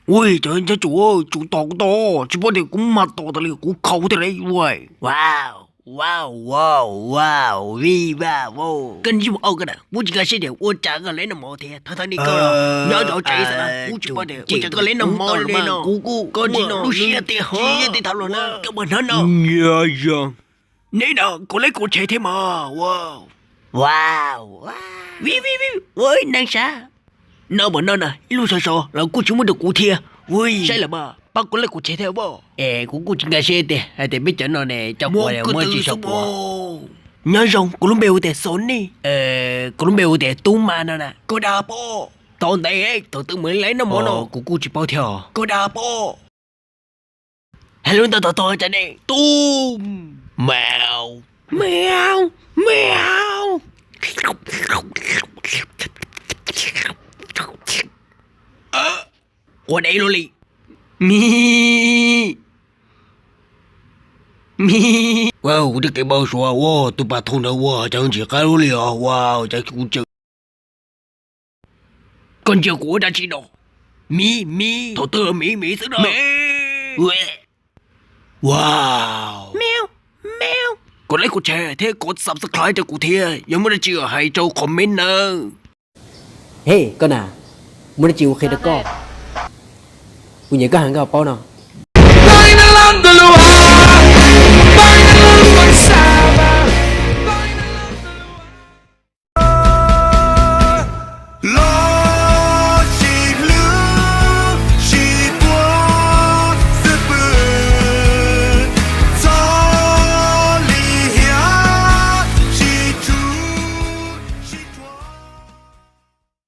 Ui, cov nyob tsum, tsum tos kuv tos, tsis paub tias kuv mag tos tas li kuv khaus tiag li ua. Wow, wow, wow, wow, viva, wow. Koj ntsib mus auj koj na, kuv tsis nkag siab tias ua cas koj leb noj mov thiab, thov thov ni koj nyob rau tsev xwb na, kuv tsis paub tias ua cas koj leb noj mov li no. Kuv kuj koj tsis no lub siab tiag ho, tsis thaum luag na, koj puas hnov no? Neb na, kuv leb kuv tshev thiab mas. Wow, wow, wow, ua neeg sav. No puas no na, ib lub sov sov los kuj tsis muab rau kuv thiab. Ui, saib lawm mas, pab kuv leb kuv tshev thiab pob. Es kuv kuj tsis nkag siab tias hais tias peb cov no ne cov kuv muab tsis sov kuv. Nyob zoo, kuv lub npe hu tias Sony. Kuv lub npe hu tias Tub Mas no na. Koj dag pob. Tau ntev thaum twg mus leb noj mov no kuv kuj tsis paub thiab. Koj dag pob. Hais lub ntawd tau tog cas ne? Tub Mas. Meow, meow. Ua deb luaj li. Mi, mi. Wow, kuv tej kev npau suav ua tus pas thau ntawd ua cas ntsim qab luaj li os. Wow, cas kuv tseem, koj ntsia kuv ua dab tsi no? Miv, miv, thaum twg miv miv xwb no. Wow. Meow, meow. Koj like kuv channel thiab koj subscribe rau kuv thiab, yog muaj dab tsi hais rau comment nawb. Hej, koj na, muaj dab tsi kuv qhia rau koj. Kuv nyiam koj heev koj paub no.